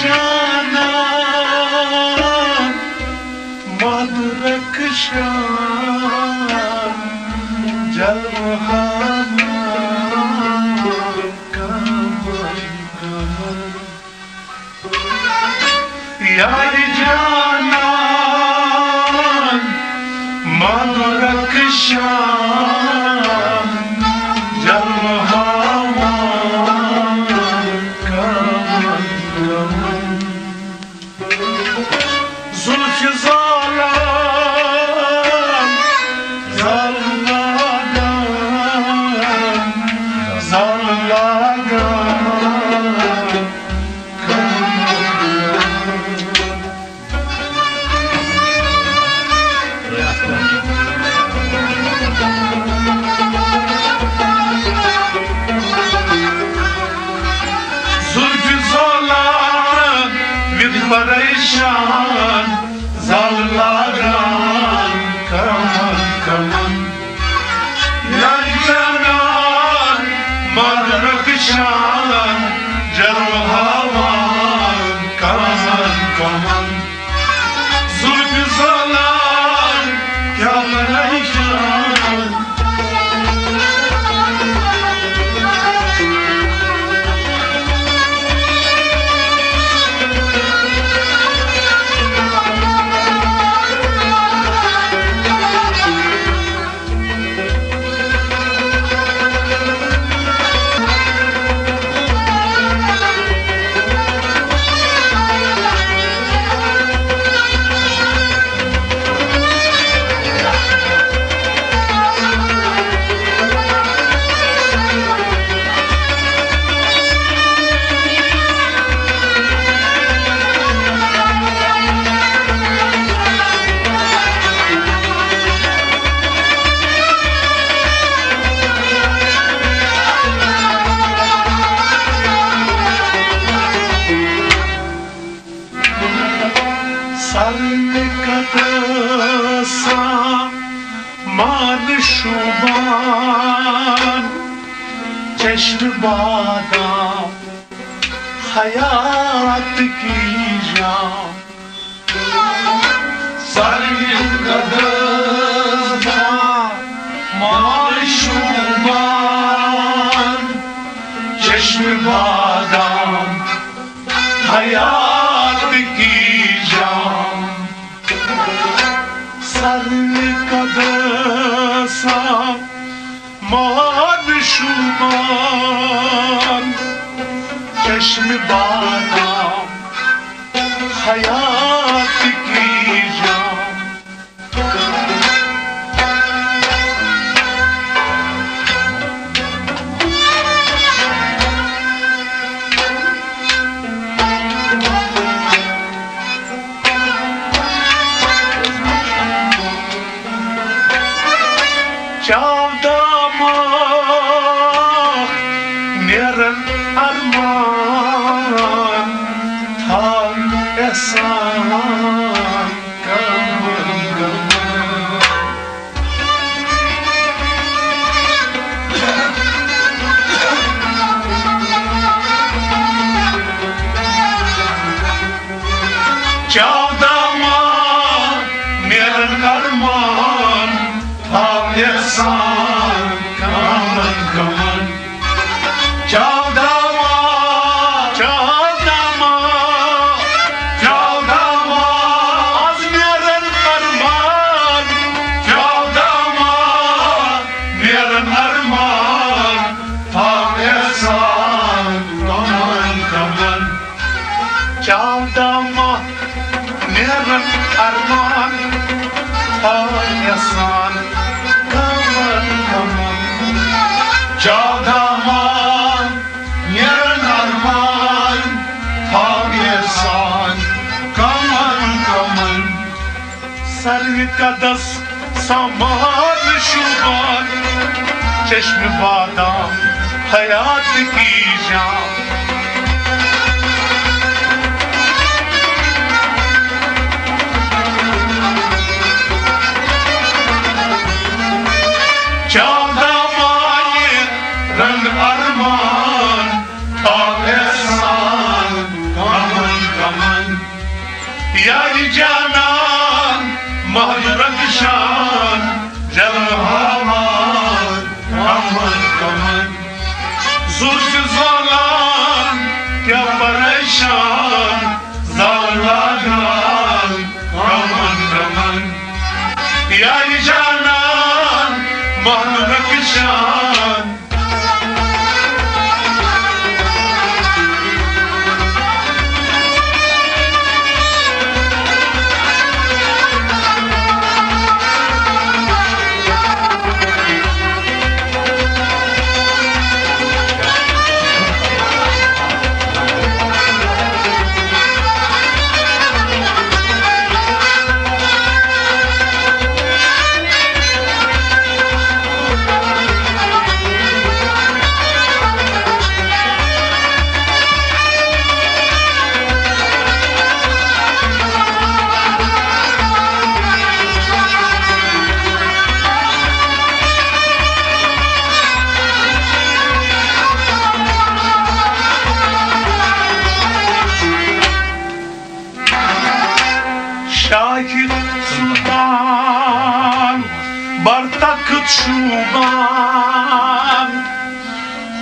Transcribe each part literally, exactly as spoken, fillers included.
جانان، مدرک شان، جلوہ ہاوان، کمن کمن۔ یار جانان، مدرک شان، جلوہ ہاوان، کمن کمن۔ زلفِ زالان، زال لاگان، زال لاگان۔ زلفِ زالان، وِد پریشان، زال لاگان، کمن کمن۔ یار جانان، مدرک شان، جلوہ ہاوان، کمن کمن۔ زلفِ زالان، کیٛاہ پریشان۔ سرنہِ قدساں مان شوبان، چشم بادام حیات کی جام۔ سرنہِ قدساں مان شوبان، چشم بادام حیات کی جام۔ سرنہِ قدساں مان شوبان، چشم بادام حیات کی جام۔ چودہ ماہ نیرن ارمان، تھاو احسان کمن کمن۔ چودہ ماہ نیرن ارمان، تھاو احسان کمن کمن۔ چودہ ماہ، چودہ ماہ، چودہ ماہ، از نیرن ارمان۔ چودہ ماہ نیرن ارمان، تھاو احسان کمن کمن۔ چودہ ماہ نیرن ارمان، تھاو احسان کمن کمن۔ چودہ ماہ نیرن ارمان، تھاو احسان کمن کمن۔ سرنہِ قدساں مان شوبان، چشم بادام حیات کی جام۔ چودہ ماہ نیرن ارمان، تھاو احسان کمن یارِ جانان، مہنور کشان۔ شاہد سلطان بر تخت شوبان،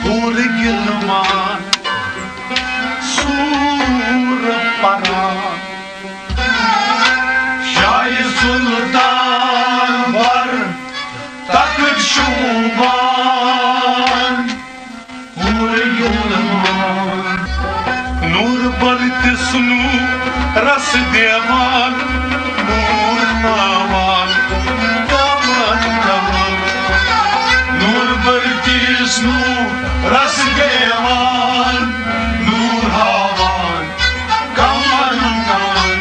حور گلمان سور پران۔ شاہد سلطان بر تخت شوبان، حور گلمان۔ نور بر تس نو رس دیوان، نور ہاوان کمن کمن۔ نور بر تس نو رس دیوان، نور ہاوان کمن کمن۔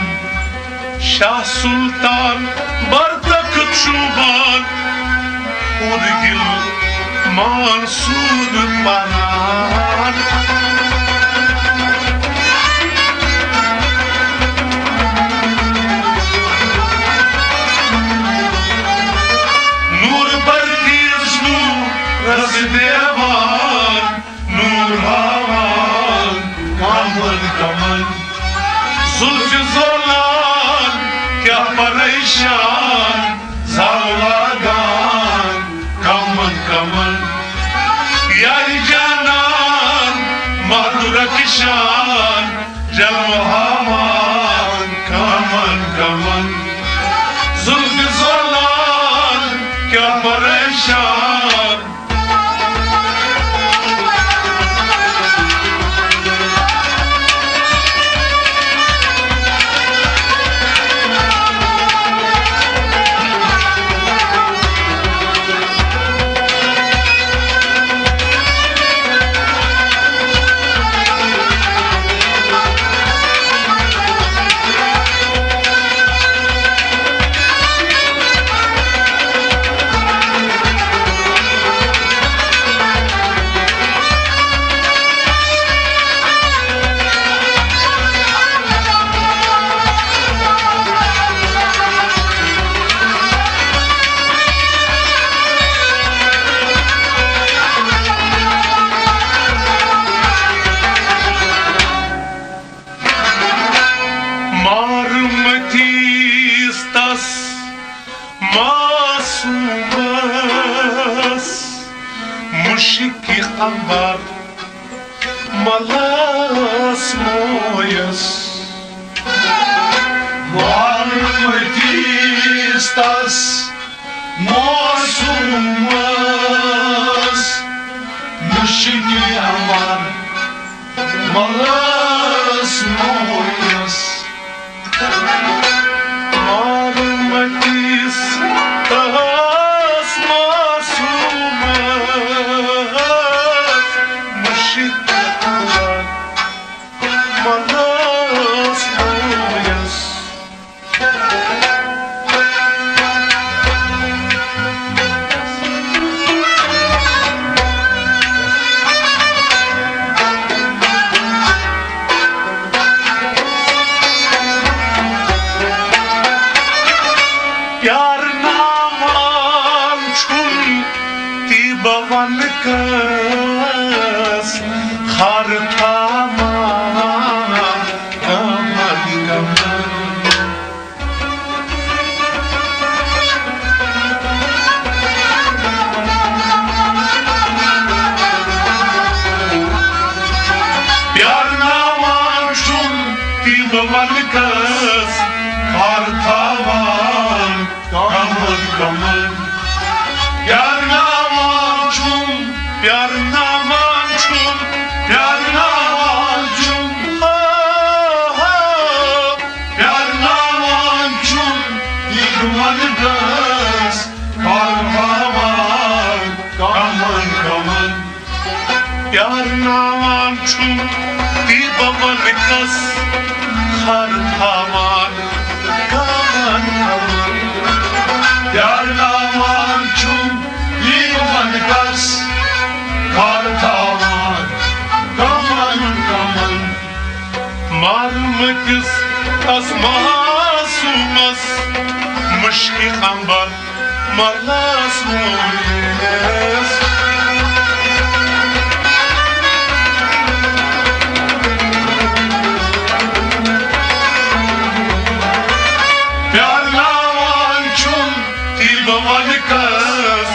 شاہ سلطان بر تخت شوبان، حور گلمان سور پران۔ نور بر تس نو رس دیوان، نور ہاوان کمن کمن۔ زلفِ زولان کیاہ پریشان، زال لاگان کمن کمن۔ یارِ جانان، مہنور کشان، جلوہ ہاوان کمن کمن۔ زلفِ زولان کیاہ پریشان۔ مارمتیس تس معصومس، مشکِ عنبر ملس مویس۔ مارمتیس تس معصومس، مشکِ عنبر ملس مویس۔ مارمتیس تس معصومس، مشکِ عنبر ملس مویس۔ پیار ناوان چھُم تی بہٕ وَنہٕ کَس، خار تھاوان غمن غمن۔ پیارناوان چھُم تِم ولکس، خار تھاوان کمن کمن۔ پیارناوان چھُم، پیارناوان چھُم، پیارناوان چھُم، آ، آ، پیارناوان چھُم، یہِ ونہٕ گژھ، کر تھاوان کمن کمن۔ پیارناوان چھُم تی بہٕ ونہٕ کس، خر تھاوان کمن کمن۔ پیارناوان چھُم تی بہٕ ونہٕ کس، خر تھاوان کمن کمن۔ مارمٕتِس تس معصوٗمس مُشکہِ عنبر ملس ووٚنُس۔ پیارناوان چھُم تی بہٕ ونہٕ کس،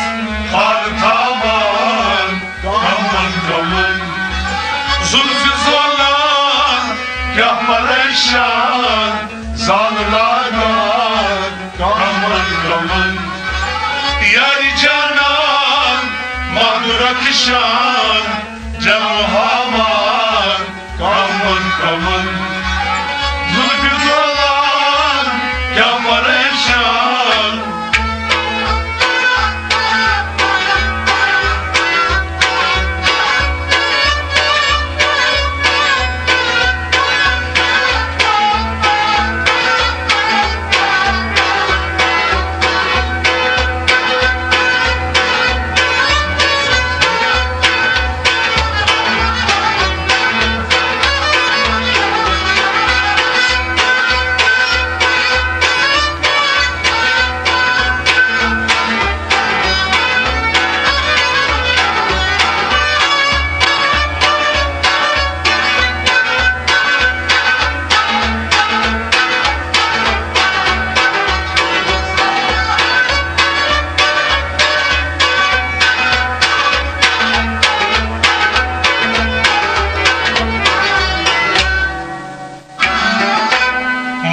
خر تھاوان کمن کمن۔ زُلفہِ زولان کیٛاہ پریشان، زال لاگان کمن کمن۔ یارِ جانان مدُر رخشان، جم ہاوان کمن کمن۔ زُلفہِ زولان کیٛاہ پریشان۔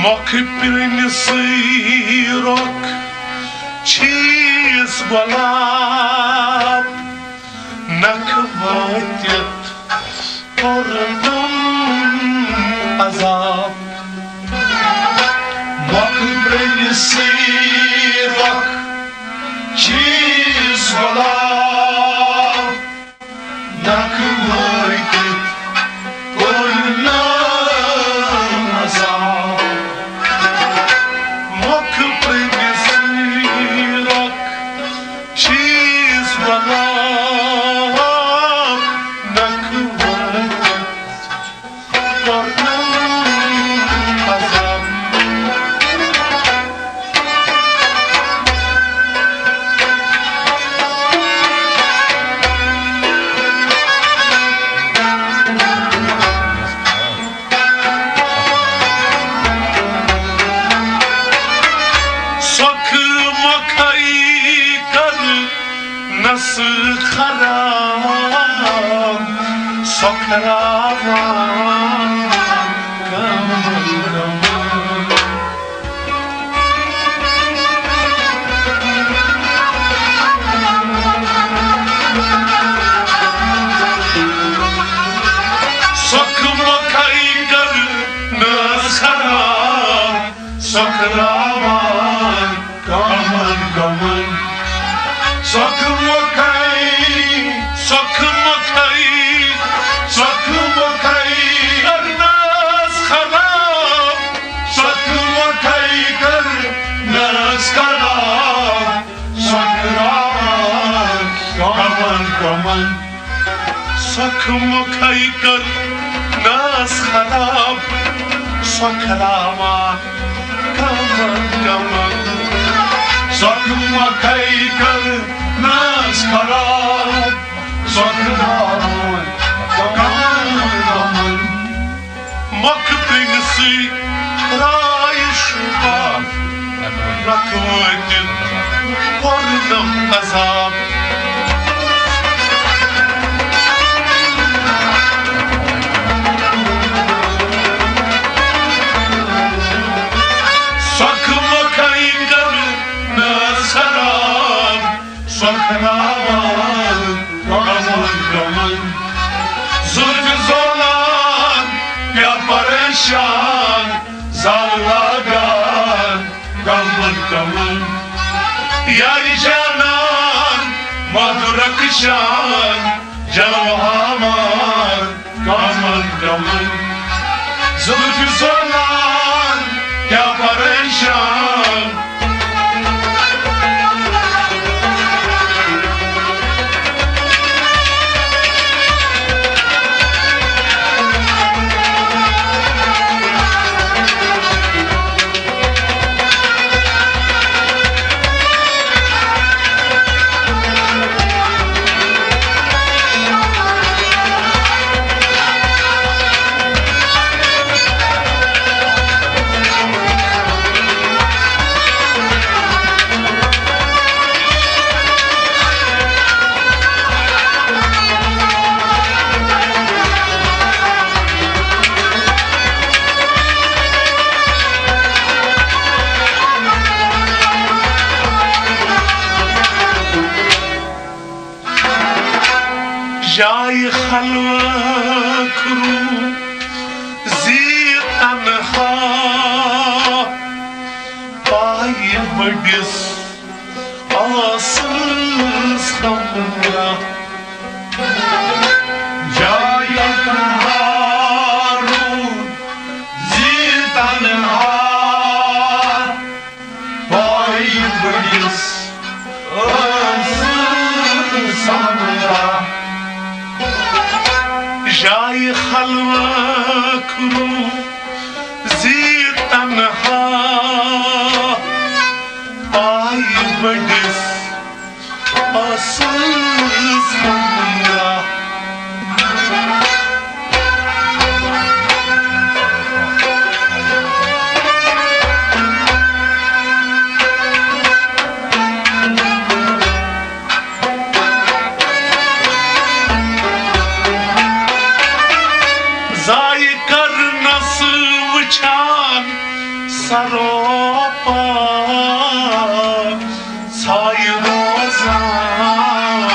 مۄکھٕ پرٛنہِ سٕے رۄکھ چھیٖس گۄلاب، نکھٕ وٲتِتھ کوٚرنم عذاب۔ مۄکھٕ پرٛنہِ سٕے رۄکھ چھیٖس گۄلاب، نکھٕ وٲتِتھ کوٚرنم عذاب۔ مۄکھٕ پرٛنہِ سٕے رۄکھ چھیٖس گۄلاب، نکھٕ وٲتِتھ کوٚرنم عذاب۔ سۄکھٕ مۄکھَے کَرنَس خراب، سۄکھراوان کمن کمن۔ سۄکھٕ مۄکھَے کَرنَس خراب، سۄکھراوان کمن کمن۔ سۄکھٕ مۄکھَے، سۄکھٕ مۄکھَے، سۄکھٕ مۄکھَے کَرنَس خراب، سۄکھٕ مۄکھَے کَرنَس خراب، سۄکھراوان کمن کمن۔ سۄکھٕ مۄکھَے کَرنَس خراب، سۄکھراوان کمن کمن۔ سۄکھٕ مۄکھَے کَرنَس خراب، سۄکھراوان کمن کمن۔ مۄکھٕ پرٛنہِ سٕے رایہِ شوٗبان، رکھ وٲتِتھ کوٚرنم عذاب۔ سۄکھٕ مۄکھَے کَرنَس خراب۔ کمن کمن، زلفِ زولان، کیا پریشان، زال لاگان کمن کمن، یار جانان، مدھو رخشان، جلوہ ہاوان کمن کمن، زلفِ زولان، کیا پریشان۔ جایہِ خلوت روٗزی تنہا، پایہِ بٔڑِس آسنس ہمراہ۔ جایہِ خلوت روٗزی تنہا، پایہِ بٔڑِس آسنس ہمراہ۔ جایہِ خلوت روٗزی تنہا، پایہِ بٔڑِس آسنس ہمراہ۔ ضایع کرنس وٕچھان سروپا، ژھایہِ روزان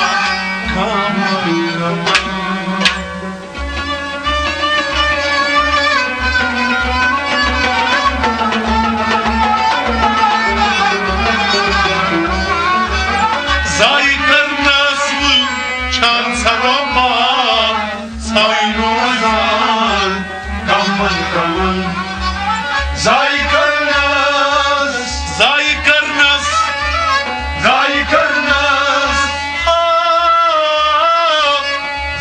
کمن کمن۔ ضایع کرنس وٕچھان سروپا، ژھایہِ روزان کمن کمن۔ ضایع کرنس، ضایع کرنس، ضایع کرنس، آ،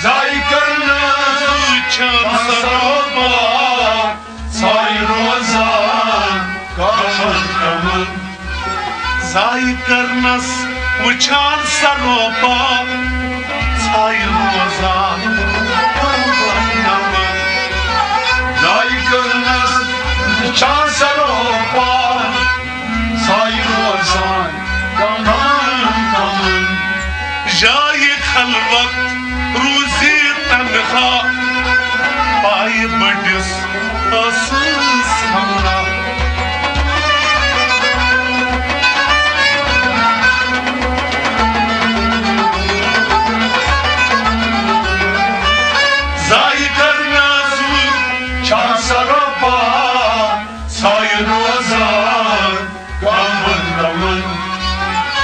ضایع کرنس وٕچھان سروپا، ژھایہِ روزان کمن کمن۔ ضایع کرنس وٕچھان سروپا، ژھایہِ روزان کمن کمن۔ ضایع کرنس وٕچھان سروپا، ژھایہِ روزان کمن کمن۔ جایہِ خلوت روٗزی تنہا، پایہِ بٔڑِس آسنس ہمراہ۔ ضایع کرنس وٕچھان سروپا، ژھایہِ روزان کمن کمن۔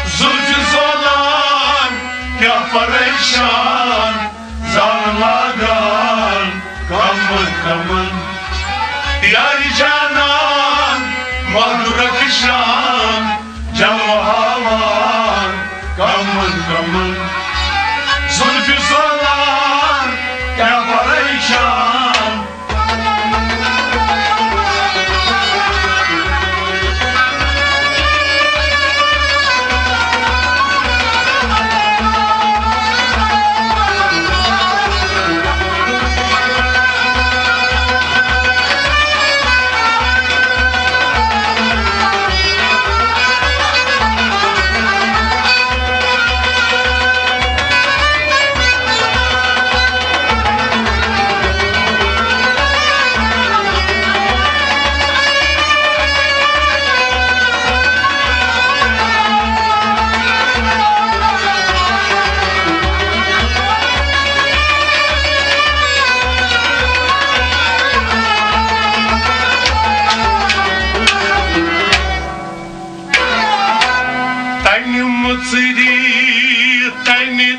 زُلفہِ زولان، کیا پریشان، زال لاگان کمن کمن۔ یارِ جانان، مدھو رخشان، جلوہ ہاوان کمن کمن۔ زُلفہِ زولان، کیا پریشان، ژٔری تنہِ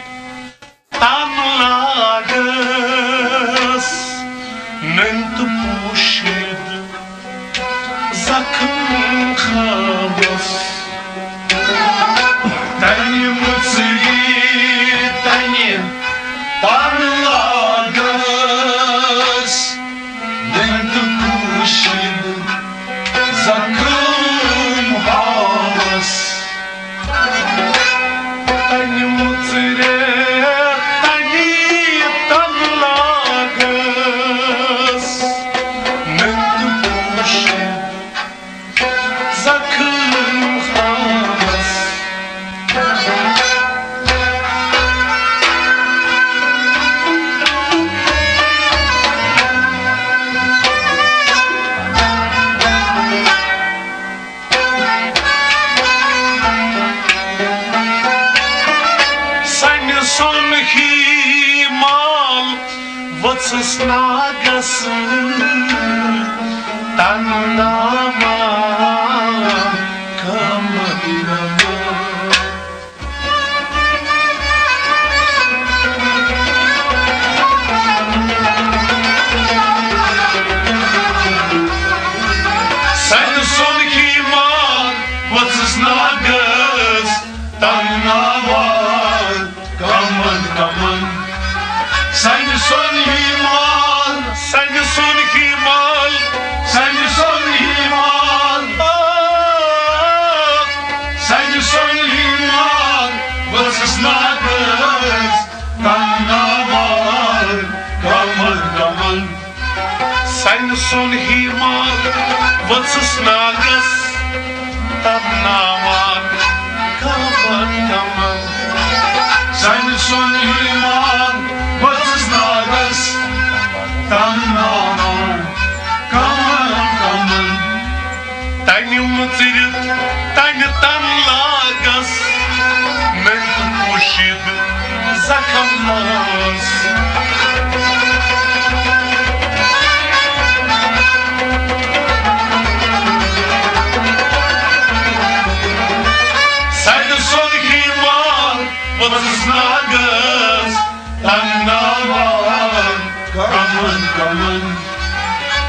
تن لاگس، نٔنۍ تہٕ پوٗشِد زخم خابس۔ تنہِ مُژری تنہِ تن لاگس، نٔنۍ تہٕ پوٗشِد زخم خابس۔ تنہِ مُژرِ تنہِ تن لاگس، نٔنۍ تہٕ پوٗشِد زخم خابس۔ سنہِ سۄن ہی مال ؤژھٕس ناگس، تن ناوان کمن کمن۔ سنہِ سۄن ہی مال ؤژھٕس ناگس، تن ناوان کمن کمن۔ سنہِ سۄن ہی مال، سنہِ سۄن ہی مال، سنہِ سۄن ہی مال، آ، سنہِ سۄن ہی مال ؤژھٕس ناگس، تن ناوان کمن کمن۔ سنہِ سۄن ہی مال ؤژھٕس ناگس، تن ناوان کمن کمن۔ سنہِ سۄن ہی مال ؤژھٕس ناگس، تن ناوان کمن کمن۔ تنہِ مُژرِتھ تنہِ تن لاگس، نٔنۍ پوٗشِد زخم ناس۔ سنہِ سۄن ہی مال ؤژھٕس ناگس، تن ناوان کمن کمن۔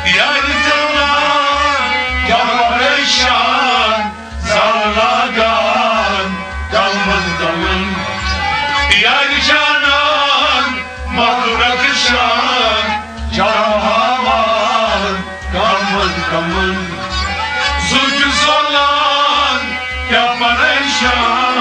یارِ جانان کیٛاہ پریشان، زال لاگان کمن کمن۔ یارِ جانان مخرت شان، جان ہاوان کمن کمن۔ زُلفِ زولان کیٛاہ پریشان۔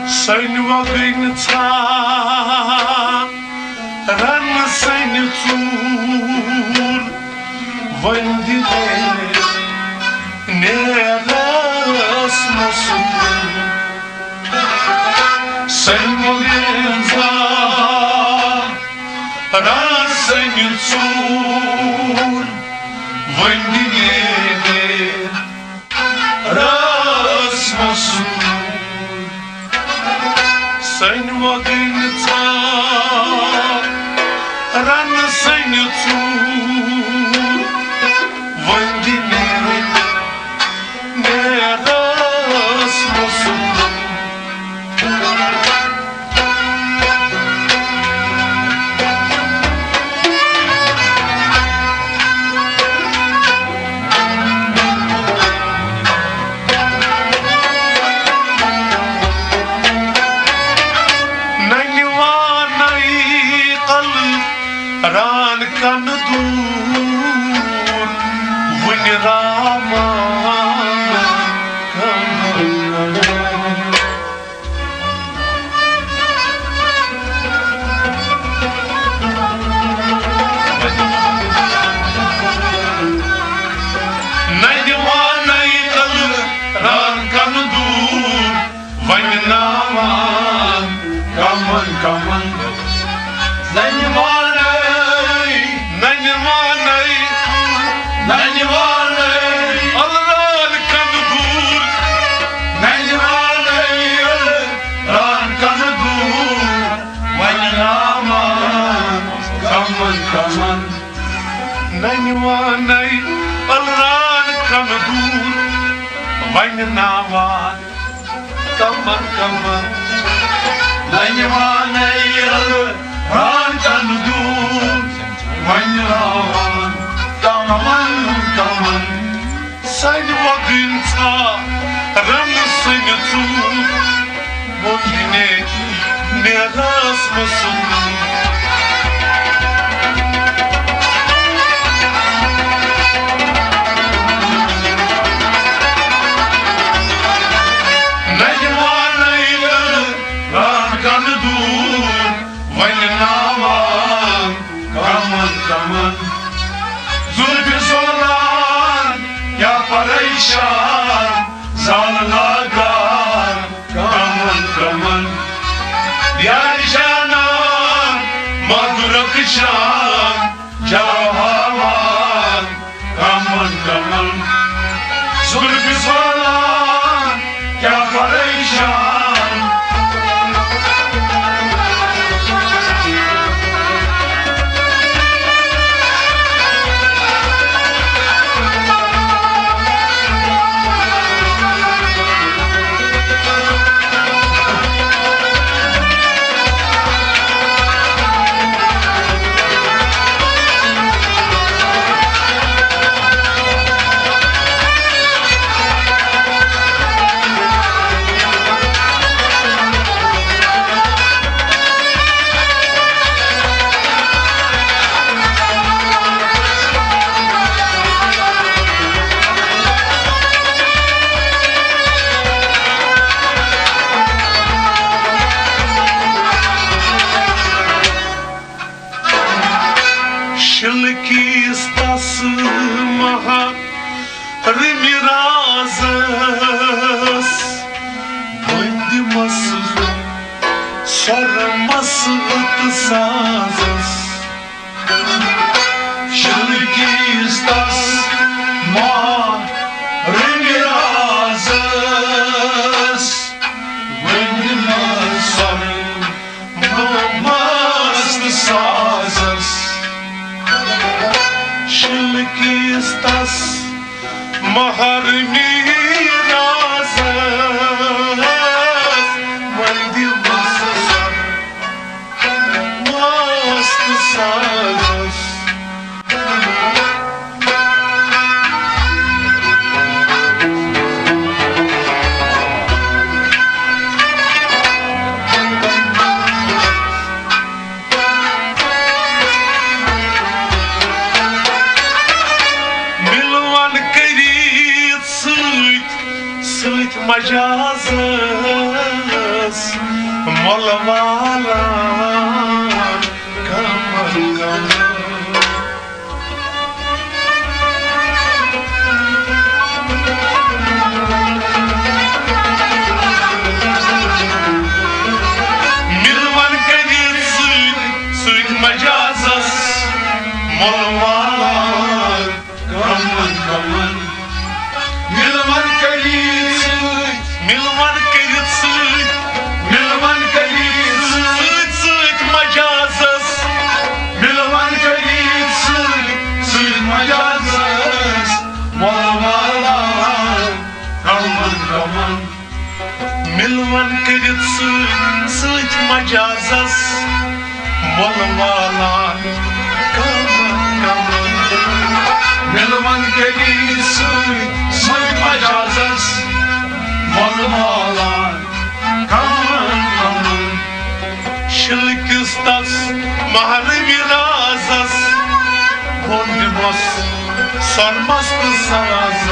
سنہِ وۄگٕنۍ ژھا رن سنہِ ژوٗر، وۄنۍ دِ مےٚ نیرس مسوٗر۔ سنہِ وۄگٕنۍ ژھا رن سنہِ ژوٗر، وۄنۍ دِ مےٚ رس مسوٗر۔ سنہِ وۄگٕنۍ ژھا رن سنہِ ژوٗر، وۄنۍ دِ مےٚ نیرس مسوٗر۔ وۄنۍ ناوان کمن کمن۔ ننہِ وانَے، ننہِ وانَے، ننہِ وانَے، الران کن دوٗر۔ ننہِ وانَے، الران کن دوٗر۔ وۄنۍ ناوان کمن کمن۔ ننہِ وانَے، الران کن دوٗر۔ وۄنۍ ناوان کمن کمن۔ ننہِ وانَے، الران کن دوٗر۔ وۄنۍ ناوان کمن کمن۔ سانہِ وۄدٕنۍ ژھا رنہٕ سٕنٛدِ ژوٗر۔ ووٚن مےٚ نیرنس منٛز سُہ نوٗر۔ ننہِ وانَے، الران کن دوٗر۔ وۄنۍ ناوان کمن کمن۔ زُلفہِ زولان کیٛاہ پریشان، زال لاگان کمن کمن۔ یارِ جانان مدُرک جان جاو ہاوان کمن کمن۔ زُلفہِ زولان کیٛاہ پریشان۔ شلکیس تس مہرنہِ رازس، بندِ مس سۄر مس تہٕ سازس۔ شلکیس تس مہرنہِ رازس، بندِ مس سۄر مست سازس۔ شلکیس تس مہرنہِ رازس، وندِ مس سۄر مست سازس۔ مِلوَن کٔرِتھ سۭتۍ سۭتۍ مجازس، مۄلہٕ والان کمن کمن۔ مِلوَن کٔرِتھ سۭتۍ سۭتۍ مجازس، مۄلہٕ والان کمن کمن۔ مِلوَن کٔرِتھ سۭتۍ، مِلوَن کٔرِتھ سۭتۍ، مِلوَن کٔرِتھ سۭتۍ سۭتۍ مجازس، مِلوَن کٔرِتھ سۭتۍ سۭتۍ مجازس، مۄلہٕ والان کمن کمن۔ مِلوَن کٔرِتھ سۭتۍ سۭتۍ مجازس، مۄلہٕ والان کمن کمن۔ مِلوَن کٔرِتھ سۭتۍ سۭتۍ مجازس، مۄلہٕ والان کمن کمن۔ شلکِس تس مہرنہِ رازس، بۄن دِمس سۄرمس تہٕ سازس۔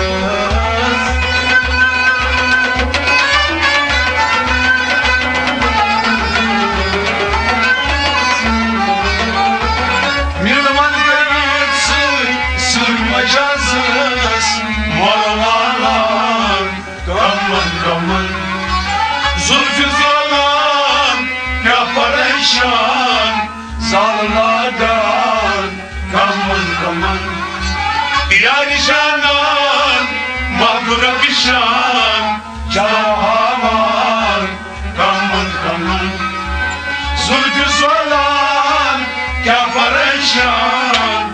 مِلوَن کٔرِتھ سۭتۍ سۭتۍ مجازس، مۄلہٕ والان کمن کمن۔ زال لاگان کمن کمن، یارِ جانان مدُر کشان چلو ہاوان کمن کمن، زلفِ زولان کیا پریشان۔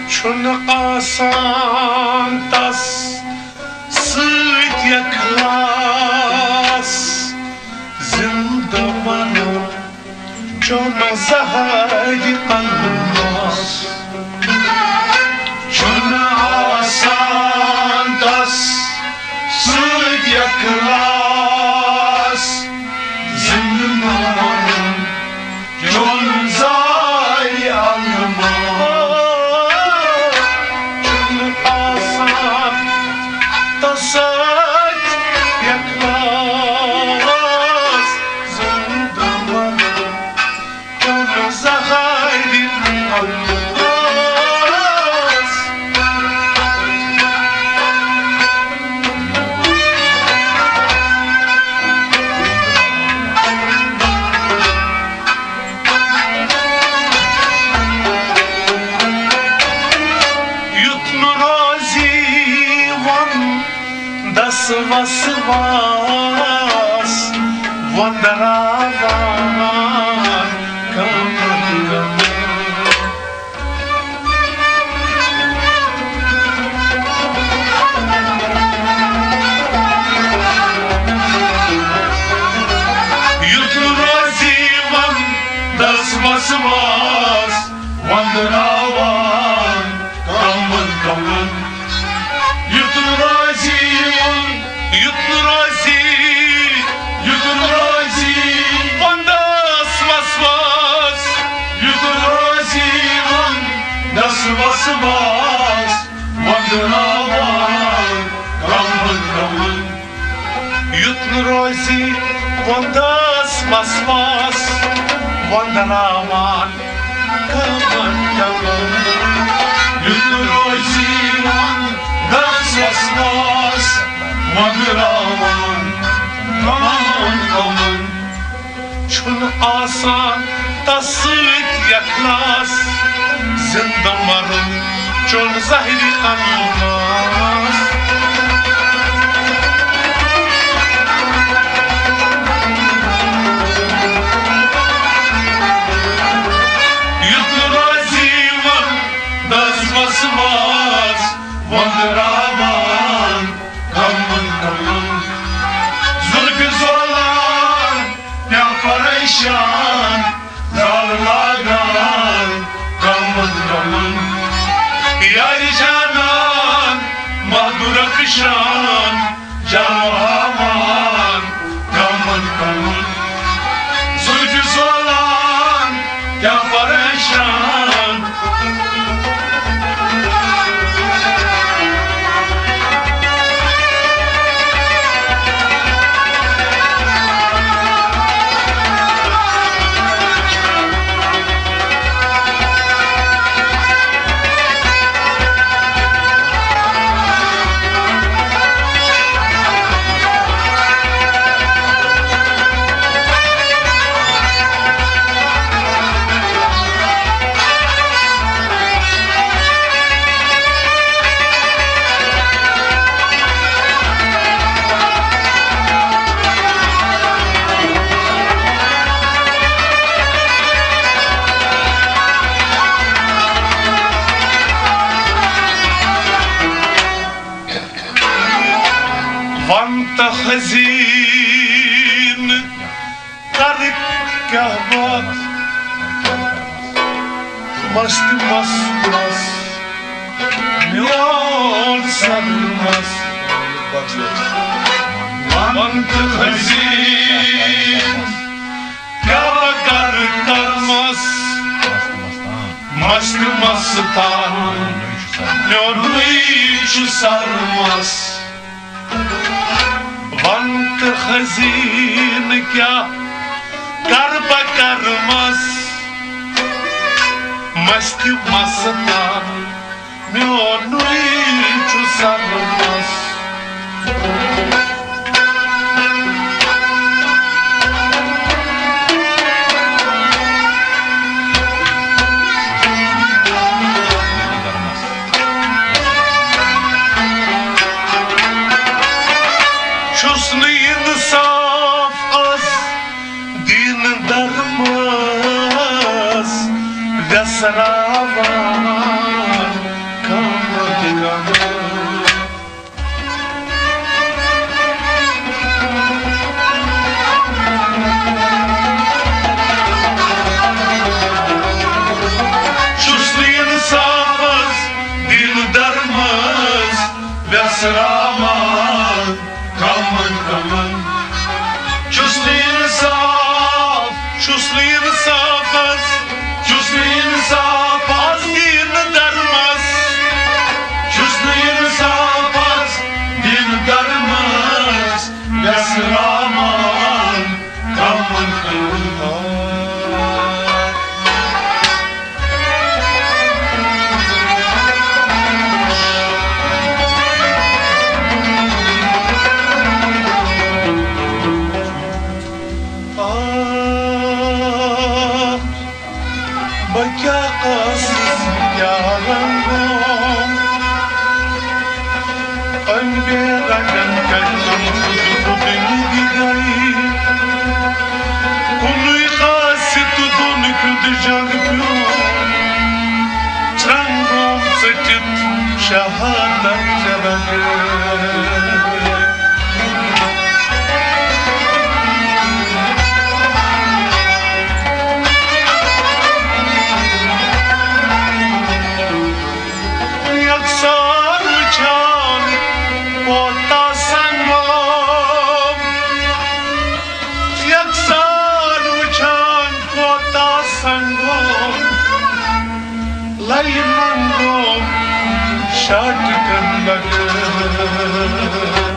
چھُنہٕ آسان تس سۭتۍ اخلاص، زِندٕ ونُن چھُنہٕ زہرِ الماس۔ چھُنہٕ آسان تس سۭتۍ اخلاص، زِندٕ ونُن چھُنہٕ زہرِ الماس۔ چھُنہٕ آسان تس سۭتۍ اخلاص، زِندٕ ونُن چھُنہٕ زہرِ الماس۔ یُتھ نہٕ روزِ وندس وسواس، وندراوان کمن کمن۔ یُتھ نہٕ روزِ وندس وسواس، وندراوان کمن کمن۔ یُتھ نہٕ روزِ وند، یُتھ نہٕ روزِ، یُتھ نہٕ روزِ وندس وسواس، یُتھ نہٕ روزِ وندس وسواس، وندراوان کمن کمن۔ یُتھ نہٕ روزِ وندس وسواس، وندراوان کمن کمن۔ یُتھ نہٕ روزِ وندس وسواس، وندراوان کمن کمن۔ چھُنہٕ آسان تس سۭتۍ اخلاص، زِندٕ مرُن چھُنہٕ زہرِ الماس۔ یُتھ نہٕ روزِ وندس وسواس، وندراوان کمن کمن۔ زلفِ زولان پیا پریشان، زال لاگان کمن کمن۔ یارِ جانان مدُر کشان چلو ہاوان کمن کمن۔ زلفِ زولان کیا پریشان۔ وَن تہٕ حزیٖن کَرٕ کیٛاہ باتھ، مَس تہِ مَس مَس میون سَر مَس۔ وَن تہٕ حزیٖن کیٛاہ کَرٕ کَرٕ مَس، مَس تہٕ مَس تان میونُے چھُ سَر مَس۔ وَن تہٕ حزیٖن کیٛاہ کَرٕ بہٕ کَرٕ مَس، مَس تہِ مَس تان میونُے چھُ سَر مَس۔ چھُس نہٕ اِنصاف آز دیٖن درمَس وٮ۪سراوان کم کم۔ چھُس نہٕ اِنصافَس دیٖن درمَس وٮ۪سراوان کمن کمن۔ چھُس نہٕ اِنصاف، چھُس نہٕ اِنصافَس، چھُس نہٕ اِنصافَس دیٖن درمَس، چھُس نہٕ اِنصافَس دیٖن درمَس وٮ۪سراوان کمن کمن۔ آ، بہٕ کیٛاہ ٲسٕس پیاران گوم، أمۍ بے رنگن کتٮ۪ن کُدٕ کُدٕ نِدِ گٔے۔ کُنُے قاصد دۄن کیُتھ جگ پیوٚو، ژھرنٛگوم ژٔٹِتھ شہادت چرگ۔ یکسان وٕچھان کوتاہ سنگوم، یکسان وٕچھان کوتاہ سنگوم، للہِ منگوم شاٹکن لگٲو۔